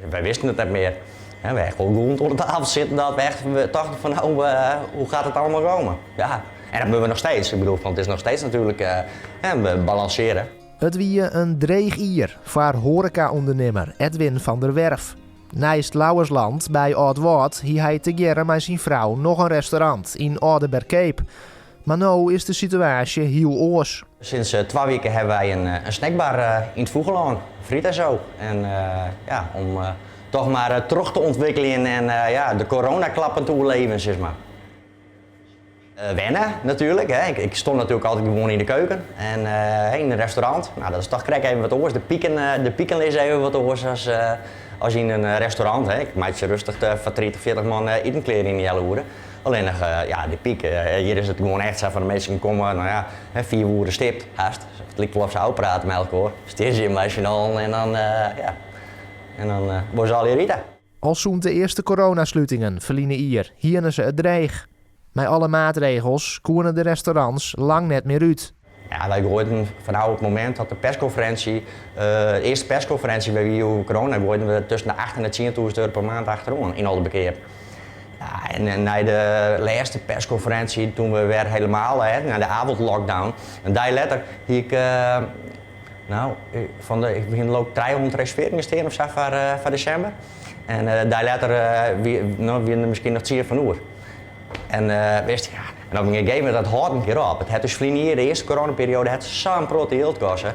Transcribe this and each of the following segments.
Wy wisten it net mear. Wy echt wol gûlend oan de tafel sitten dat we echt tochten fan no, hoe gaat het allemaal komen? Ja, en dat moatte we noch steeds. Ik bedoel, want it is noch steeds natuerlik balansearje. It wie in dreech jier foar hoareka-ûndernimmer Edwin van der Werf. Neist Lauwersland by Aldwâld hie hy tegearre mei syn frou noch in restaurant yn Aldeberkeap. Mar no is de situaasje hiel oars. Sinds twa wike hawwe wy in snackbar yn it Fûgellân, Friet en Zo. En ja, om toch mar troch te ûntwikkeljen en ja, de coronaklappen te oerleven, sis mar. Wenne natuerlik, hè. Ik stond natuerlik altyd gewoan yn de keuken en yn in restaurant. No, dat is toch krekt even wat oars. De piken, de piken lizze even wat oars as, as yn in restaurant. Hè. Ik meitsje rêstich foar 30, 40 man iten klear yn in healoere. Allinnich, ja, de pyk, hjir is it gewoan echt sa fan de minsken komme, no ja, 5 oere stipt hast. It liket wol of se ôfprate mei elkoar. Stean se hjir mei syn allen en dan, ja, en dan wolle se allegear ite. Al sûnt de earste coronaslutingen ferline jier hiene se it dreech. Mei alle maatregels koene de restaurants lang net mear út. Ja, wy goaiden fanôf it momint dat de perskonferinsje, de earste perskonferinsje by wie oer corona, goaiden we tusken de 8 en de 10.000 euro per maand achteroan yn Aldeberkeap. Ja, en nei de lêste perskonferinsje, toen we wer helemaal, hè, nei de avondlockdown, in dei letter hie ik, no, fan de, ik hiene leau ik 300 reservearringen stean of sa foar desimber. En in dei letter wie, no, wiene der miskien noch 10 fan oer. En wist, ja, en op in gegeven momint, dat hâldt in kear op. It hat ús ferline jier, de earste coronaperioade, hat sa'n protte jild koste.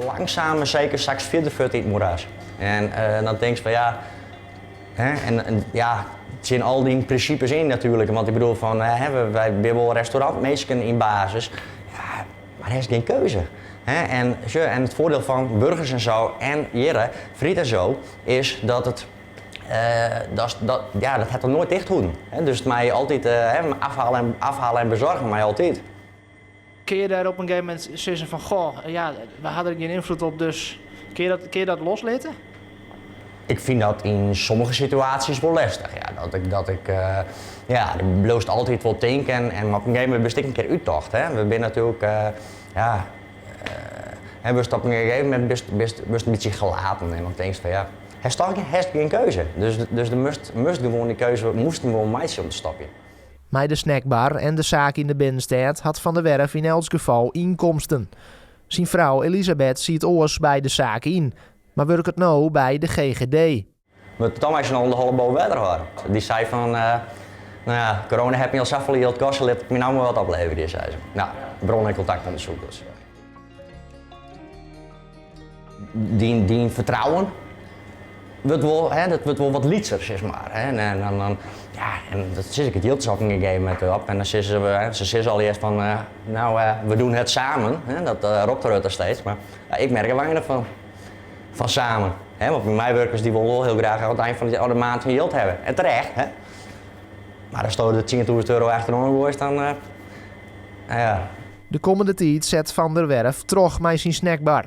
Langzaam maar zeker sakkest fierder fuort yn it moeras. En dan tinkst fan ja, hè, en ja, tsjin al dyn prinsipes yn natuerlik. Want ik bedoel fan, hè, wy binne wol restaurantminsken yn basis. Ja, mar hast gjin keuze. Hè? En, sjoch, en it foardiel fan Burgers en Zo en hjirre, Friet en Zo, is dat it, dat, dat, ja, dat hat noch noait ticht hoeden. Hè? Dus it mei altyd, hè, afhalen, afhalen en bezorgen mei altyd. Kinne je dêr op in gegeven momint sizze fan goh, ja, we ha der gjin ynfloed op, dus kinne je dat loslitte? Ik fyn dat yn sommige situaasjes wol lestich. Ja, dat ik, ja, bliuwst altyd wol tinken en op in gegeven momint bist ek in kear úttocht. Hè. We binne natuerlik, ja, hè, wurdst op in gegeven momint bist in bytsje gelaten en dan tinkst fan ja, hast toch hast gjin keuze. Dus der moast gewoan dy keuze, moasten gewoan meitsje om te stopjen. Mei de snackbar en de saak yn de binnenstêd hat Van der Werf yn elts gefal ynkomsten. Syn frou Elisabeth siet oars by de saak yn, mar wurket no by de GGD. We dan is al de holle boppe wetter hâlde. Dy sei fan, no ja, corona hat my al safolle jild koste, lit ik my no mar wat opleverje, sei se. No, bron- en kontaktûndersyk dus. Dyn fertrouwen wurdt wol, hè, dat wurdt wol wat lytser, sis mar. Hè. En dan, ja, en dat sis ik, it jild is op in gegeven momint op. En dan sizze we, se sizze al earst fan, nou, we doen het samen, hè, dat ropt Rutte steeds. Mar ja, ik merk der weinich fan, fan samen. Hè, want myn meiwurkers dy wolle wol hiel graach oan it ein fan de maand hun jild hawwe. En terecht, hè. Mar asto der €10.000 achteroan goaist, dan, nou ja. De kommende tiid set Van der Werf troch mei syn snackbar.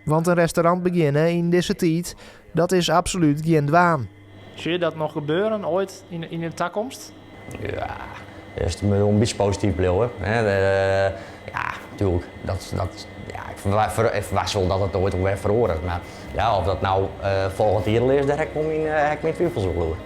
Want in restaurant begjinne yn dizze tiid, dat is absolút gjin dwaan. Sil je dat noch gebeuren oait yn de takomst? Ja, earst in bytsje posityf bliuwe. Hè. Ja, natuerlik. Dat, ja, ik ferwachtsje wol dat it oait wol wer feroaret. Mar ja, oft dat no folgjend jier al is, dêr ha ik wol myn twivels oer.